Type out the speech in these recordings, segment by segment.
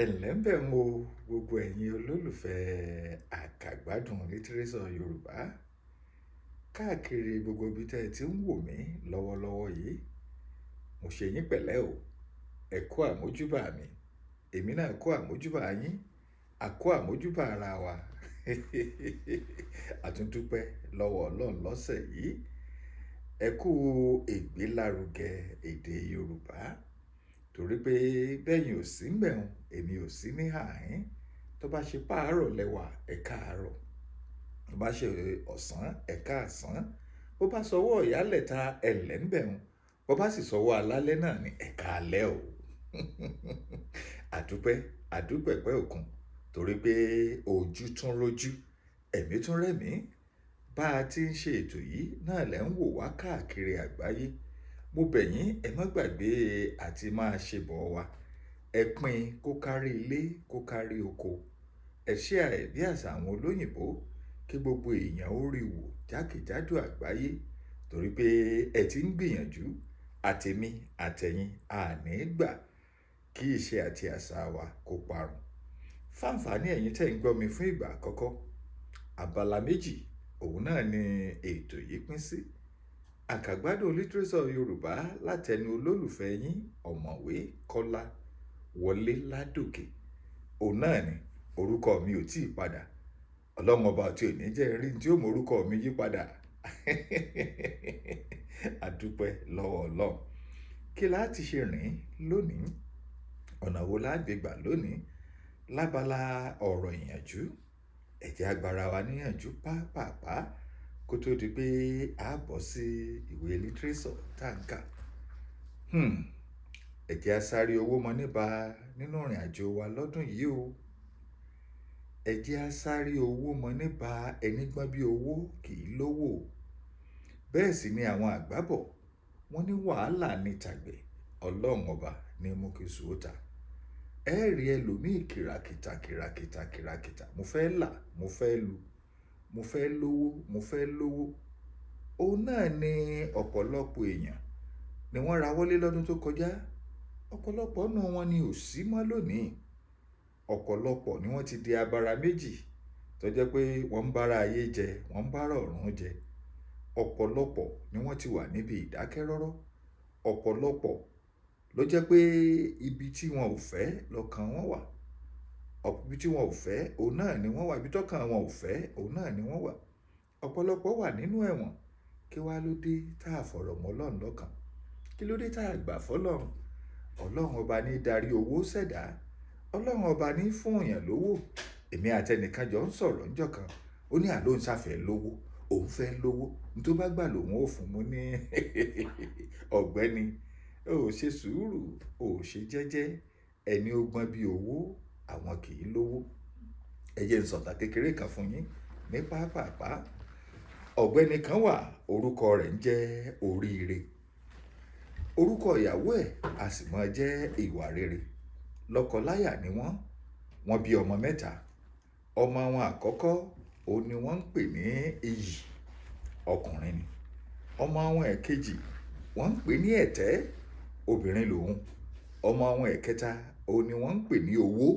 Ẹ̀nlẹ́ ń bẹ̀ ń wo gbogbo ẹ̀yin olólùfẹ́ àkàgbádùn lítírésọ̀ Yorùbá káàkiri gbogbo ibi tẹ́ ẹ ti ń wò mí lọ́wọ́lọ́wọ́ yìí. Mo ṣe yín pẹ̀lẹ́ o, ẹ kú àmójúbà mi, èmi náà kú àmójúbà yín, a kú àmójúbà ara wa. A tún dúpẹ́ lọ́wọ́ Ọlọ́run lọ́sẹ̀ yìí. Ẹ kú ìgbélárugẹ èdè Yorùbá torí pé bẹ́yìn ò sí ńbẹ̀hun, èmi ò sí ní àhín. Tó bá ṣe pààrọ̀ lẹ́wà, ẹ káàárọ̀. Tó bá ṣe ọ̀sán, ẹ káàsán. Bó bá sọwọ́ ìyálẹ̀ta, ẹ̀nlẹ́ ń bẹ̀hun. Bó bá sì sọwọ́ alálẹ́ náà ni ẹ káalẹ́ o. Àdúpẹ́, àdúpẹ̀pẹ́ òkun torí pé ojú tún rojú, ẹ̀mí tún rẹ̀mí. Bá a ti ń ṣe ètò yìí náà lẹ́ ń wò wá káàkiri àgbáyé. Mo bẹ̀ yín, ẹ má gbàgbé àti máa ṣe bọ̀ wá. Ẹ pín kó kárí ilé, kó kárí oko. Ẹ share ẹ̀ bí àṣà àwọn olóyìnbo kí gbogbo èèyàn ó rí wò jákèjádò àgbáyé torí pé ẹ ti ń gbìyànjú àtèmi àtẹ̀yin a ní gbà kí ìṣe àti àṣà wa kó parun. Fáǹfàní ẹ̀yin tẹ́ ń gbọ́ mi fún ìgbà àkọ́kọ́, abala méjì òun náà ni ètò yìí pín sí. Àkàgbádùn lítírésọ̀ Yorùbá látẹnu olólùfẹ́ yín ọ̀mọ̀wé Kọ́lá Wọlé Ládòkè. Òun náà ni orúkọ mi ò tí ì padà. Ọlọ́run ọba tí ò ní jẹ́ rí tí ó mọ orúkọ mi yí padà. Àdúpẹ́ lọ́wọ́ Ọlọ́run. Kí la ti ṣe rìn lónìí? Ọ̀nà wo la gbé gbà lónìí? Lábala ọ̀rọ̀ ìyànjú, ẹ jẹ́ a gbára wa níyànjú pápàpá kó tó di pé a bọ́ sí ìwé lítírésọ̀ tá ń kà. Ẹ jẹ́ a sáré owó mọ níba nínú ìrìnàjò wa lọ́dún yìí o. Ẹ jẹ́ a sáré owó mọ níba, ẹni gbọ́n bí owó kì í lówó. Bẹ́ẹ̀ sì ni àwọn àgbà bọ̀, wọ́n ní wàhálà ní tàgbẹ̀, Ọlọ́run ọba ní mú kí iṣu ó ta. Ẹ rí ẹlòmíì kìràkìtà kìràkìtà kìràkìtà, mo fẹ́ là, mo fẹ́ lu, mo fẹ́ lówó, mo fẹ́ lówó. Òun náà ni ọ̀pọ̀lọpọ̀ èèyàn ni wọ́n ra wọlé lọ́dún tó kọjá. Ọ̀pọ̀lọpọ̀ nínú wọn ni ò sí mọ́ lónìí. Ọ̀pọ̀lọpọ̀ ni wọ́n ti di abara méjì tó jẹ́ pé wọ́n ń bára ayé jẹ, wọ́n ń bára ọ̀run jẹ. Ọ̀pọ̀lọpọ̀ ni wọ́n ti wà níbi ìdákẹ́rọ́rọ́. Ọ̀pọ̀lọpọ̀ ló jẹ́ pé ibi tí wọn ò fẹ́ lọ́kàn wọn wà. Ibi tí wọn ò fẹ́, òun náà ni wọ́n wà. Ibi tọ́kàn wọn ò fẹ́, òun náà ni wọ́n wà. Ọ̀pọ̀lọpọ̀ wà nínú ẹ̀wọ̀n. Kí wá ló dé tá a fọ̀rọ̀ mọ́ Ọlọ́run lọ́kàn? Kí ló dé tá a gbà fọ́lọ́run? Ọlọ́run ọba ní darí owó ṣẹ̀dá. Ọlọ́run ọba ní fún èèyàn lówó. Èmi àti ẹnìkan jọ ń sọ̀rọ̀ ńjọ́ kan. Ó ní àló ń ṣàfẹ́ lówó, òun fẹ́ lówó. N tó bá gbà lòun ó fún un ní ọ̀gbẹ́ni. Ó ṣe sùúrù, ó ṣe jẹ́jẹ́. Ẹni ó gbọ́n bí owó, àwọn kì í lówó. Ẹ jẹ́ n sọ̀tàn kékeré kan fún yín ní pápàpá. Ọ̀gbẹ́ni kan wà, orúkọ rẹ̀ ń jẹ́ Oríire. Orúkọ ìyàwó ẹ̀ a sì máa jẹ́ Ìwà rere. Lọ́kọ láyà ni wọ́n. Wọ́n bí ọmọ mẹ́ta. Ọmọ wọn àkọ́kọ́, òun ni wọ́n ń pè ní Iyì, ọkùnrin ni. Ọmọ wọn ẹ̀kejì, wọ́n ń pè ní Ẹ̀tẹ́, obìnrin lòun. Ọmọ wọn ẹ̀kẹta, òun ni wọ́n ń pè ní Owó.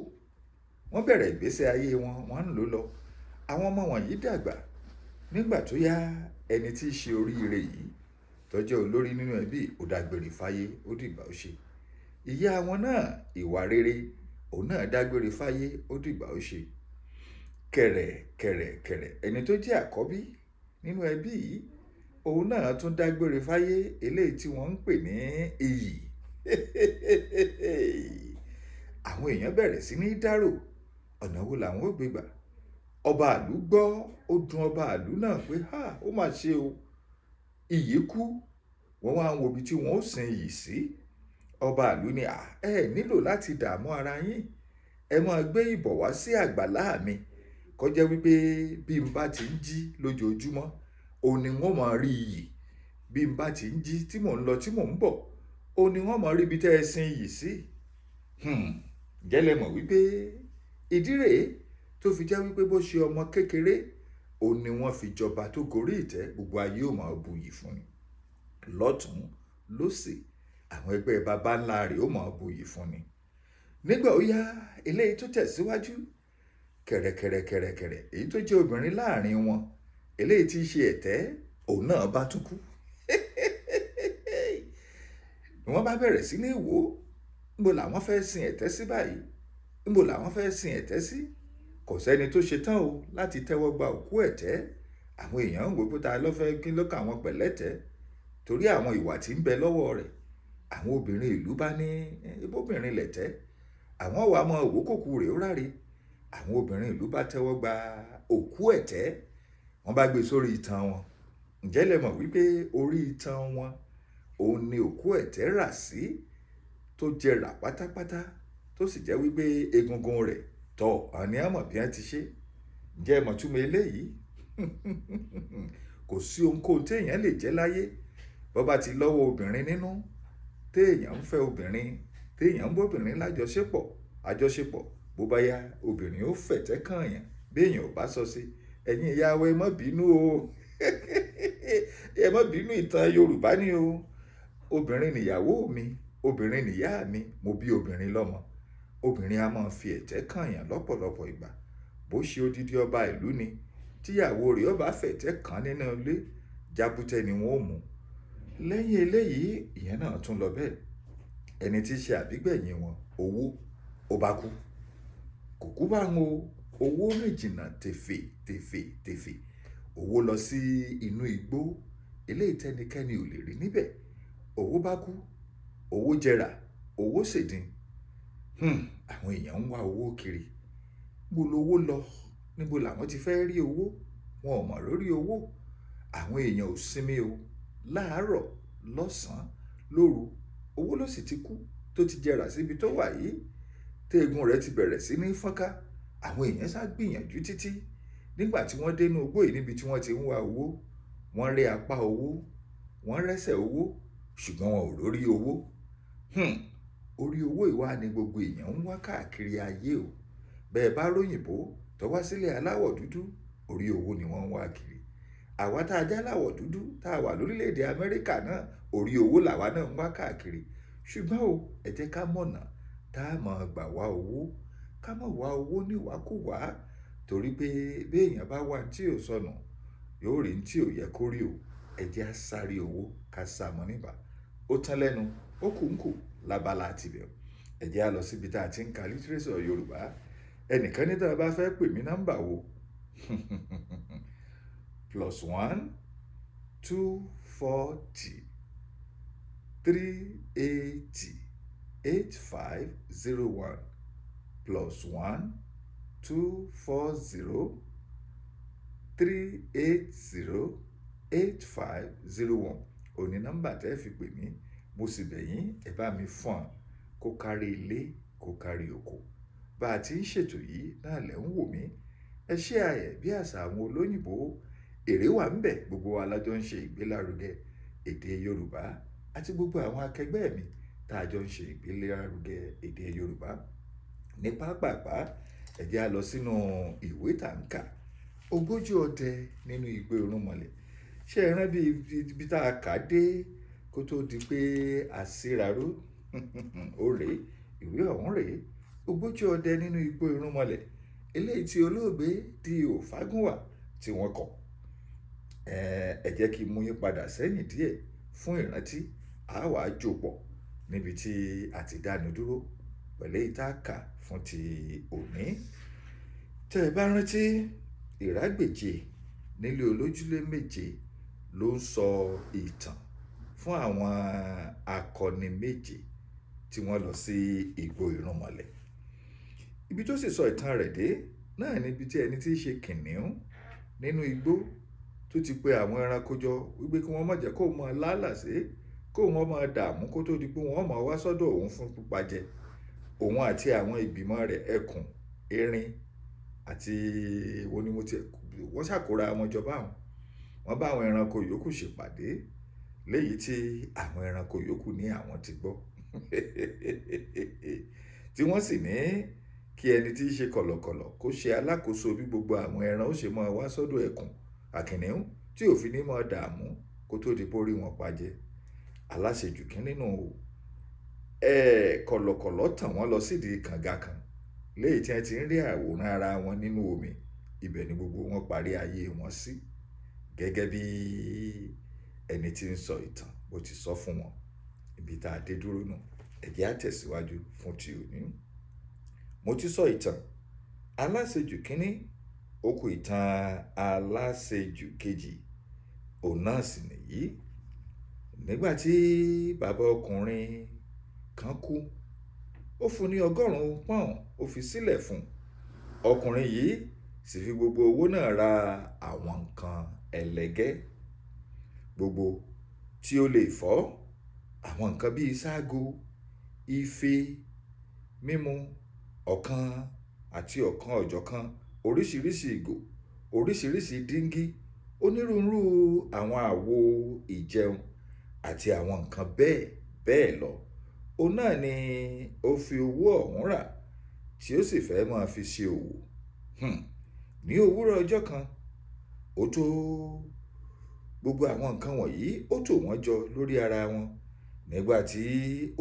Wọ́n bẹ̀rẹ̀ ìgbésí ayé wọn, wọ́n ń lò lọ. Àwọn ọmọ wọ̀nyí dàgbà. Nígbà tó yá, ẹni tí í ṣe Oríire yìí tó jẹ́ olórí nínú ẹbí, ó dágbére fáyé, ó dìgbà ó ṣe. Ìyá wọn náà, Ìwà rere, òun náà dágbére fáyé, ó dìgbà ó ṣe. Kẹ̀rẹ̀ kẹ̀rẹ̀ kẹ̀rẹ̀, ẹni tó jẹ́ àkọ́bí nínú ẹbí yìí, òun náà tún dágbére fáyé, eléyìí tí wọ́n ń pè ní Iyì. Àwọn èèyàn bẹ̀rẹ̀ sí ní dárò. Ọ̀nà wo làwọn ó gbé gbà? Ọba ìlú gbọ́, ó dùn ọba ìlú náà pé "háà, ó mà ṣe o. Iyì kú." Wọ́n wá ń wo ibi tí wọ́n ó sin Iyì sí. Ọba ìlú ní, "À, ẹ nílò láti dààmú ara yín. Ẹ máa gbé ìbọ̀ wá sí àgbàlá mi. Kó jẹ́ wípé bí n bá ti ń jí lójoojúmọ́, òun ni wọ́n máa rí Iyì. Bí n bá ti ń jí tí mò ń lọ tí mò ń bọ̀, òun ni wọ́n máa rí ibi tí ẹ sin Iyì sí." Ǹjẹ́ lẹ mọ̀ wípé ìdí rèé tó fi jẹ́ wípé bó ṣe ọmọ kékeré, òun ni wọ́n fi jọba tó gorí ìtẹ́, gbogbo ayé ó máa buyì fún ni. Lọ́tùn, lósì, àwọn ẹgbẹ́ baba ńlá rẹ̀ ó máa buyì fún ni. Nígbà ó yá, eléyìí tó tẹ̀síwájú kẹ̀rẹ̀kẹ̀rẹ̀kẹ̀rẹ̀kẹ̀rẹ̀, èyí tó jẹ́ obìnrin láàrin wọn, eléyìí tí í ṣe ẹ̀tẹ́, òun náà bá tún kú. Ni wọ́n bá bẹ̀rẹ̀ sí ní wò ó, níbo làwọn fẹ́ sin ẹ̀tẹ́ sí báyìí? Níbo làwọn fẹ́ sin ẹ̀tẹ́ sí? Kò sẹ́ni tó ṣe tán o láti tẹ́wọ́ gba òkú ẹ̀tẹ́. Àwọn èèyàn ń wò pé ta ló fẹ́ kí ló kà wọ́n pẹ̀lẹ́tẹ́ torí àwọn ìwà tí ń bẹ lọ́wọ́ rẹ̀. Àwọn obìnrin ìlú bá ní ibóbìnrin lẹ̀tẹ́, àwọn wàá mọ òwò kòkú rẹ̀ ó ráre. Àwọn obìnrin ìlú bá tẹ́wọ́ gba òkú ẹ̀tẹ́, wọ́n bá gbé sórí itan wọn. Ǹjẹ́ lẹ mọ̀ wípé orí itan wọn òun ni òkú ẹ̀tẹ́ rà sí tó jẹrà pátápátá, tó sì jẹ́ wípé egungun rẹ̀ tọ̀ àní àmọ̀ bí wọ́n ti ṣe. Ǹjẹ́ ẹ mọ̀ túmọ̀ eléyìí? Kò sí ohunkóhun téèyàn lè jẹ́ láyé bó bá ti lọ́wọ́ obìnrin nínú, téèyàn ń fẹ́ obìnrin, téèyàn ń bóbìnrin lájọṣepọ̀ àjọṣepọ̀, bó bá yá obìnrin ó fẹ̀tẹ́ kàn yàn bí èèyàn ò bá sọ sí. Ẹ̀yin ìyá wa, ẹ má bínú o, ẹ má bínú, ìtàn Yorùbá ni o. Obìnrin nìyàwó mi, obìnrin nìyá mi, mo bí obìnrin lọ́mọ. Obìnrin a máa fi ẹ̀tẹ́ kàn yàn lọ́pọ̀lọpọ̀ ìgbà. Bó ṣe odidi ọba ìlú ni, tíyàwó rẹ̀ ó bá fẹ̀tẹ́ kàn nínú ilé, jábútẹ́ ni wọ́n ó mú. Lẹ́yìn eléyìí, ìyẹn náà tún lọ bẹ́ẹ̀. Ẹni tí í ṣe àbígbẹ̀yìn wọn, owó, ó bá kú. Kò kú bá ń o, owó rìn jìnnà tèfè tèfè tèfè. Owó lọ sí inú igbó, eléyìí tẹ́nikẹ́ni ò lè rí níbẹ̀. Owó bá kú, owó jẹrà, owó ṣèdin. Àwọn èèyàn ń wá owó kiri. Níbo lowó lọ? Níbo làwọn ti fẹ́ rí owó? Wọn ò mọ̀ lórí owó. Àwọn èèyàn ò sinmi o. Láàárọ̀, lọ́sàn-án, lóru, owó ló sì ti kú tó ti jẹrà síbi tó wà yìí. Téegun rẹ̀ ti bẹ̀rẹ̀ sí ní fọ́nká. Àwọn èèyàn sá gbìyànjú títí. Nígbà tí wọ́n dé inú igbó yìí níbi tí wọ́n ti ń wá owó, wọ́n rí apá owó, wọ́n rẹ́sẹ̀ owó, ṣùgbọ́n wọn ò rórí owó. Orí owó ìwà ni gbogbo èèyàn ń wá káàkiri ayé o. Bẹ́ẹ̀ bá róyìnbó tó wá sílẹ̀ aláwọ̀ dúdú, orí owó ni wọ́n ń wá kiri. Àwa tá a jẹ́ aláwọ̀ dúdú tá a wà lórílẹ̀ èdè Amẹ́ríkà náà, orí owó làwa náà ń wá káàkiri. Ṣùgbọ́n o, ẹ jẹ́ ká mọ̀nà tá a mọ̀ gbà wá owó, ká mọ̀ wá owó níwàkúwà, torí pé bí èèyàn bá wá tí ò sọnù, yóò rí tí ò yẹ kó rí o. Ẹ jẹ́ á sáré owó ká sá mọ́ níbà. Ó tán lẹ́nu, ó kù ń kù lábala tibẹ̀. Ẹ jẹ́ á lọ síbi tá a ti ń ka lítírésọ̀ Yorùbá. Ẹnìkan ní tí a bá fẹ́ pè mí, nọ́mbà wo? +1 240 380 8501, +1 240 380 8501. Òní nọ́mbà tẹ́ fi pè mí. Mo sì bẹ̀ yín, ẹ bá mi fọ́n kó kárí ilé, kó kárí oko. Bá a ti ń ṣètò yìí náà lẹ̀ ń wò mí. Ẹ ṣé àyẹ̀ bí àṣà àwọn olóyìnbó, èrè wà ń bẹ̀. Gbogbo wa la jọ ń ṣe ìgbélárugẹ èdè Yorùbá àti gbogbo àwọn akẹgbẹ́ mi tá a jọ ń ṣe ìgbélárugẹ èdè Yorùbá. Ní pápàpá, ẹ jẹ́ á lọ sínú ìwé tá ń kà. Ogójì ọdẹ nínú igbó irúnmọlẹ̀. Ṣé ẹ rán bí ibi tá a kà dé kó tó di pé a síraró? Ó rèé, ìwé ọ̀hún rèé. Ogójì ọdẹ nínú igbó irúnmọlẹ̀. Eléyìí tí olóògbé D.O. Fágúnwà tí wọ́n kọ. Ẹ jẹ́ kí n mú yín padà sẹ́yìn díẹ̀ fún ìrántí. A wàá jó pọ̀ níbi tí a ti dánu dúró pẹ̀lú èyí tá a kà fún ti òní. Tẹ́ ẹ bá rántí, Ìrágbèje nílé olójúlé méje ló ń sọ ìtàn fún àwọn akọni méje tí wọ́n lọ sí igbó irúnmọlẹ̀. Ibi tó sì sọ ìtàn rẹ̀ dé náà níbi tí ẹni tí í ṣe kìnìún nínú igbó tó ti pe àwọn ẹranko jọ wípé kí wọ́n má jẹ́ kó máa lálàsé, kó wọ́n máa dààmú kó tó di pé wọ́n máa wá sọ́dọ̀ òun fún pípa jẹ. Òun àti àwọn ìgbìmọ̀ rẹ̀, ẹkùn, erin àti èwo ni mo ti wọ́n ṣàkóra wọn jọ báwọn. Wọ́n bá àwọn ẹranko yòókù ṣèpàdé léyìí tí àwọn ẹranko yòókù ní àwọn ti gbọ́. Tí wọ́n sì ní kí ẹni tí í ṣe kọ̀lọ̀kọ̀lọ̀ kó ṣe alákòóso bí gbogbo àwọn ẹran ó ṣe máa wá sọ́dọ̀ ẹkùn àkìnìún tí ò fi ní máa dààmú kó tó di pé ó rí wọn pa jẹ. Aláṣejù kí nínú o. Kọ̀lọ̀kọ̀lọ̀ tàn wọ́n lọ sídìí kànga kan léyìí tí wọ́n ti ń rí àwòrán ara wọn nínú omi. Ibẹ̀ ni gbogbo wọn parí ayé wọn sí, gẹ́gẹ́ bí ẹni tí ń sọ ìtàn bó ti sọ fún wọn. Ibi tá a dé dúró nù, ẹ jẹ́ á tẹ̀síwájú fún ti òní. Mo ti sọ ìtàn aláṣejù kínní, ó kù ìtàn aláṣejù kejì, òun náà sì nìyí. Nígbà tí bàbá ọkùnrin kan kú, ó fún ní 100 pọ́ùn, ó fi sílẹ̀ fún un. Ọkùnrin yìí sì fi gbogbo owó náà ra àwọn nǹkan ẹlẹgẹ́ gbogbo tí ó lè fọ́, àwọn nǹkan bíi ságo, ife mímu, ọ̀kan àti ọ̀kan ọ̀jọ̀kan, oríṣiríṣi ìgò, oríṣiríṣi díngí, onírúurú àwọn àwo ìjẹun àti àwọn nǹkan bẹ́ẹ̀ bẹ́ẹ̀ lọ. Òun náà ni ó fi owó ọ̀hún rà tí ó sì fẹ́ máa fi ṣe òwò. Ní òwúrọ̀ ọjọ́ kan, ó tó gbogbo àwọn nǹkan wọ̀nyí, ó tò wọ́n jọ lórí ara wọn. Nígbà tí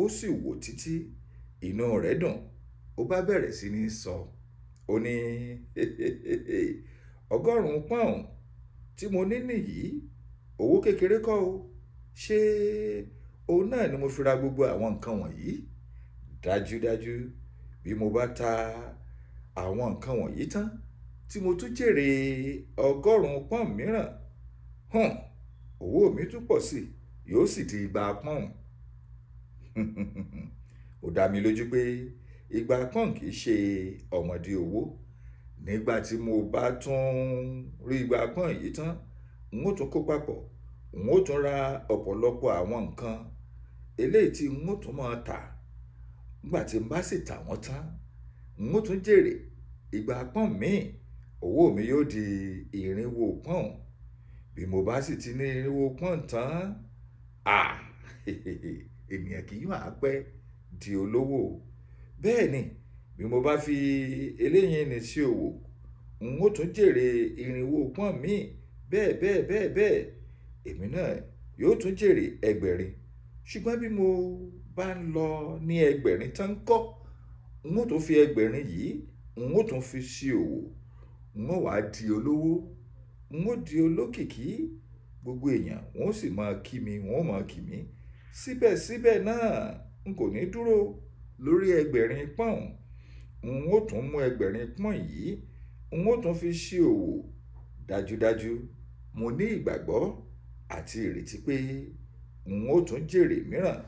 ó sì wò títí, inú rẹ̀ dùn, ó bá bẹ̀rẹ̀ sí ní sọ. Ó ní, 100 pọ́ùn tí mo ní nìyí, owó kékeré kọ́ o. Ṣé òun náà ni mo fi ra gbogbo àwọn nǹkan wọ̀nyí? Dájúdájú, bí mo bá ta àwọn nǹkan wọ̀nyí tán, tí mo tún jèrè 100 pọ́ùn mìíràn, owó mi tún pọ̀ sí, yóò sì di 2 pọ́ùn. Ó dá mi lójú pé 2 pọ́ùn kì í ṣe ọmọdé owó. Nígbà tí mo bá tún rí 2 pọ́ùn yìí tán, n ó tún kó papọ̀, n ó tún ra ọ̀pọ̀lọpọ̀ àwọn nǹkan eléyìí tí n ó tún máa tà. Nígbà tí n bá sì tà wọ́n tán, n ó tún jèrè 2 pọ́ùn míì, owó mi yóò di 400 pọ́ùn. Bí mo bá sì ti ní 400 pọ́ùn tán, ènìyàn kì í máa pẹ́ di olówó. Bẹ́ẹ̀ ni, bí mo bá fi eléyìí ní sí òwò, n ó tún jèrè 400 pọ́ùn míì, bẹ́ẹ̀ bẹ́ẹ̀ bẹ́ẹ̀ bẹ́ẹ̀, èmi náà yóò tún jèrè 800. Ṣùgbọ́n bí mo bá ń lọ ní 800 tán kọ́, n ó tún fi 800 yìí, n ó tún fi sí òwò, n ó wá di olówó, n ó di olókìkí, gbogbo èèyàn wọ́n ó sì máa kí mi, wọ́n ó máa kí mi. Síbẹ̀síbẹ̀ náà, n kò ní dúró lórí 800 pọ́ùn. N ó tún mú 800 pọ́ùn yìí, n ó tún fi sí òwò. Dájúdájú, mo ní ìgbàgbọ́ àti ìrètí pé n ó tún jèrè mìíràn.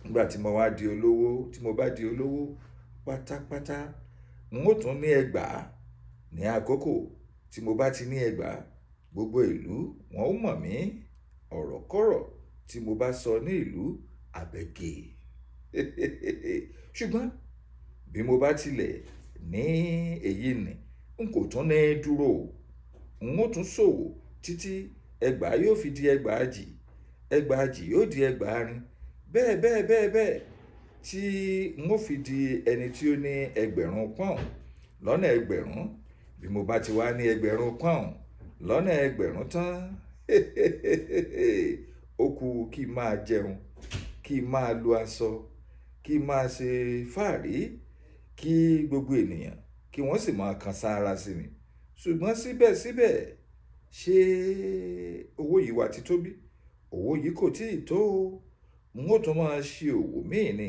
Nígbà tí mo wá di olówó, tí mo bá di olówó pátápátá, n ó tún ní 2000. Ní àkókò tí mo bá ti ní 2000, gbogbo ìlú wọn ó mọ̀ mí. Ọ̀rọ̀kọ̀rọ̀ tí mo bá sọ ní ìlú àbẹ̀gẹ̀. Ṣùgbọ́n bí mo bá tilẹ̀ ní èyí ni, n kò tún ní dúró. N ó tún ṣòwò títí 2000 yóò fi di 4000, 4000 yóò di 8000, bẹ́ẹ̀ bẹ́ẹ̀ bẹ́ẹ̀ bẹ́ẹ̀, tí n ó fi di ẹni tí ó ní 1000 pọ́ùn lọ́nà 1000. Bí mo bá ti wá ní 1000 pọ́ùn lọ́nà 1000 tán, ó kù kí n máa jẹun, kí n máa lo aṣọ, kí n máa ṣe fàárí, kí gbogbo ènìyàn kí wọ́n sì máa kan sára sí mi. Ṣùgbọ́n síbẹ̀síbẹ̀, ṣé owó yìí wá ti tó bí? Owó yìí kò tíì tó o. N ó tún máa ṣe òwò míì ni,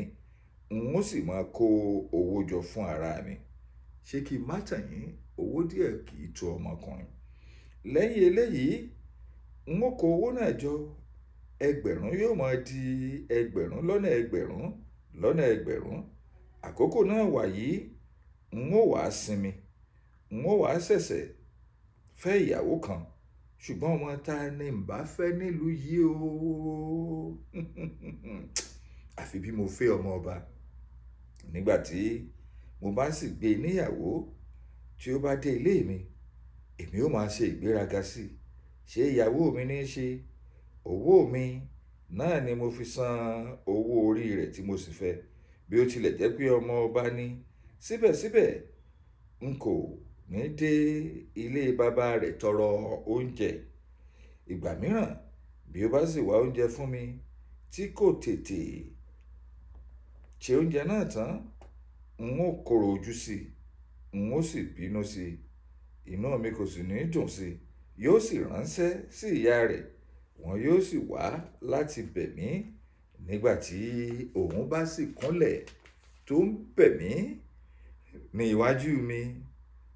n ó sì máa kó owó jọ fún ara mi. Ṣé kí n má tàn yín? Owó díẹ̀ kì í tó ọmọkùnrin. Lẹ́yìn eléyìí, n ó kó owó náà jọ. 1000 yóò máa di 1000 lọ́nà 1000 lọ́nà 1000. Àkókò náà wà yìí, n ó wá sinmi, n ó wá ṣẹ̀ṣẹ̀ fẹ́ ìyàwó kan. Ṣùgbọ́n ọmọ ta ni ń bá fẹ́ nílùú yìí o. Àfi bí mo fẹ́ ọmọ ọba. Nígbà tí mo bá sì gbé níyàwó, tí ó bá dé ilé mi, èmi ó máa ṣe ìgbéraga sí i. Ṣé ìyàwó mi ní í ṣe? Owó mi náà ni mo fi san owó orí rẹ̀ tí mo sì fẹ́. Bí ó tilẹ̀ jẹ́ pé ọmọ ọba ni, síbẹ̀síbẹ̀ n kò ní dé ilé bàbá rẹ̀ tọrọ oúnjẹ. Ìgbà mìíràn bí ó bá sì wá oúnjẹ fún mi tí kò tètè ṣe oúnjẹ náà tán, n ó korò ojú sí i, n ó sì bínú sí i, inú mi kò sì ní dùn sí i. Yóò sì ránṣẹ́ sí ìyá rẹ̀, wọn yóò sì wá láti bẹ̀ mí. Nígbà tí òun bá sì kúnlẹ̀ tó ń bẹ̀ mí ní iwájú mi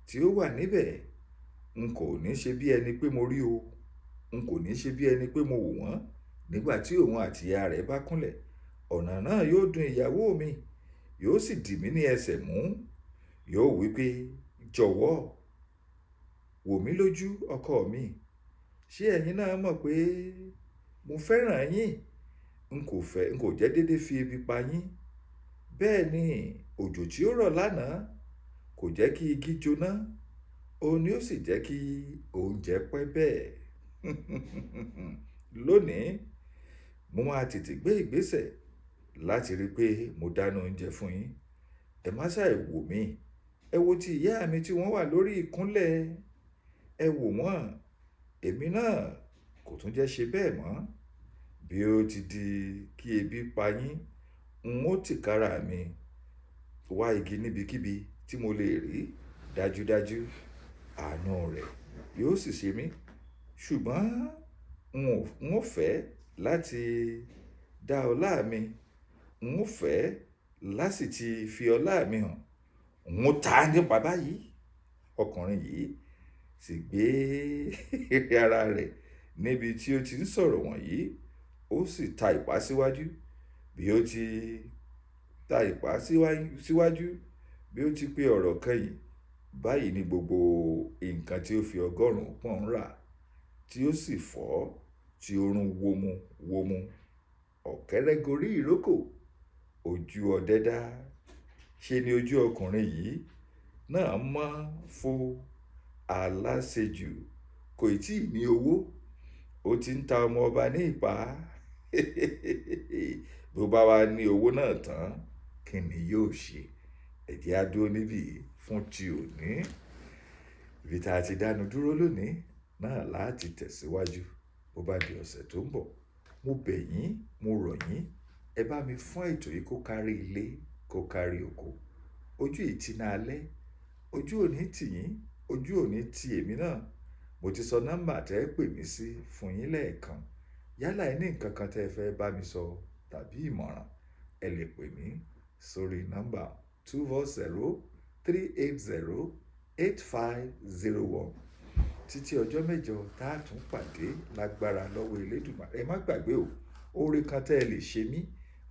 tí ó wà níbẹ̀, n kò ní ṣe bí ẹni pé mo rí o, n kò ní ṣe bí ẹni pé mo wò wọ́n. Nígbà tí òun àti ìyá rẹ̀ bá kúnlẹ̀, ọ̀nà náà yóò dùn ìyàwó mi, yóò sì dì mí ní ẹsẹ̀ mú. Yóò wí pé, jọ̀wọ́ wò mí lójú, ọkọ mi. Ṣé ẹ̀yin náà mọ̀ pé mo fẹ́ràn yín? N kò fẹ́, n kò jẹ́ déédé fi ebi pa yín. Bẹ́ẹ̀ ni òjò tí ó rọ̀ lánàá kò jẹ́ kí igi jóná, òun ni ó sì jẹ́ kí oúnjẹ pẹ́ bẹ́ẹ̀. Lónìí, mo máa tètè gbé ìgbésẹ̀ láti rí pé mo dáná oúnjẹ fún yín. Ẹ má ṣàì wò mí. Ẹ wo ti ìyá mi tí wọ́n wà lórí ìkúnlẹ̀. Ẹ wò wọ́n. Èmi náà kò tún jẹ́ ṣe bẹ́ẹ̀ mọ́. Bí ó ti di kí ebi pa yín, n ó tìkára mi wá igi níbikíbi tí mo lè rí dájúdájú. Àánú rẹ̀ yóò sì ṣe mí. Ṣùgbọ́n n ó fẹ́ láti dá ọlá mi, n ó fẹ́ láti ti fi ọlá mi hàn. N ó ta nípa báyìí. Ọkùnrin yìí sì gbé ara rẹ̀ níbi tí ó ti ń sọ̀rọ̀ wọ̀nyí, ó sì ta ìpá síwájú. Bí ó ti ta ìpá síwájú, bí ó ti pé ọ̀rọ̀ kẹ́yìn, báyìí ni gbogbo nǹkan tí ó fi 100 pọ́n rà, tí ó sì fọ́, tí ó rún wómú wómú. Ọ̀kẹ́rẹ́ gorí ìrókò, ojú ọdẹ dá. Ṣé ni ojú ọkùnrin yìí náà mọ́ fo aláṣejù? Kò ì tí ì ní owó, ó ti ń ta ọmọ ọba ní ìpá. Bí ó bá wá ní owó náà tán, kí ni yóò ṣe? Ẹ jẹ́ á dúró níbí fún ti òní. Ibi tí a ti dánu dúró lónìí náà láti tẹ̀síwájú. Bó bá di ọ̀sẹ̀ tó ń bọ̀, mo bẹ̀ yín, mo rọ̀ yín, ẹ bá mi fún ètò yìí kó kárí ilé, kó kárí oko. Ojú ìtìná alẹ́, ojú ò ní tì yín, ojú ò ní tì èmi náà. Mo ti sọ nọ́mbà tẹ́ ẹ pè mí sí fún yín lẹ́ẹ̀kan. Yálà ẹ ní nǹkan kan tẹ́ ẹ fẹ́ bá mi sọ tàbí ìmọ̀ràn, ẹ lè pè mí sórí nọ́mbà 240 380 8501. Títí ọjọ́ mẹ́jọ tá a tún pàdé lágbára lọ́wọ́ Elédùmarè. Ẹ má gbàgbé o, oore kan tẹ́ ẹ lè ṣe mí,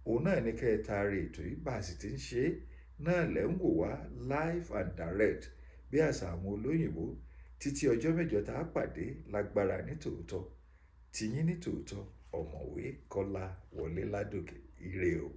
òun náà ní kẹ́ ẹ taari ètò yìí bá a sì ti ń ṣe é náà lẹ́ ń wò wá live and direct bí àṣà àwọn olóyìnbó. Títí ọjọ́ mẹ́jọ tá a pàdé lágbára ní tòótọ́, tiyín ní tòótọ́, ọ̀mọ̀wé Kọ́lá Wọlé Ládòkè. Ire o.